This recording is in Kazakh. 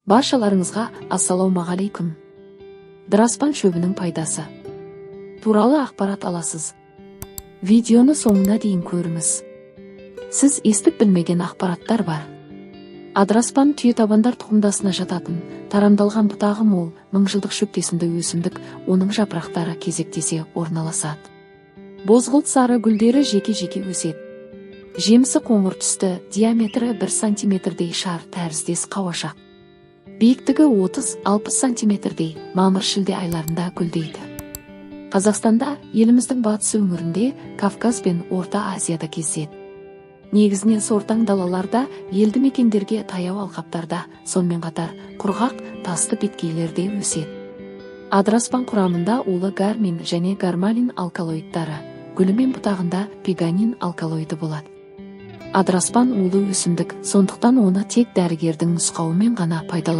Баршаларыңызға ассалаумағалейкум. Адыраспан шөбінің пайдасы туралы ақпарат аласыз. Видеоны соңына дейін көріңіз. Сіз естіп білмеген ақпараттар бар. Адыраспан түйетабандар тұқымдасына жататын, тарамдалған бұтағы мол, мыңжылдық шөптесінді өсімдік, оның жапырақтары кезектесе орналасады. Бозғылт сары гүлдері жеке-жеке өседі. Жемісі қоңыр түсті, диаметрі 1 сантиметрдей шар тәріздес қауашақ. Биіктігі 30-60 сантиметрдей, мамыр-шілде айларында гүлдейді. Қазақстанда, еліміздің батыс өңірінде, Кавказ бен Орта Азияда кездеседі. Негізінен сортаң далаларда, елді мекендерге таяу алқаптарда, сонымен қатар құрғақ, тасты беткейлерде өседі. Адыраспан құрамында улы гармин және гармалин алкалоидтары, гүлі мен бұтағында пеганин алкалоиды болады. Адыраспан улы өсімдік, сондықтан оны тек дәрігердің нұсқауымен ғана пайдалану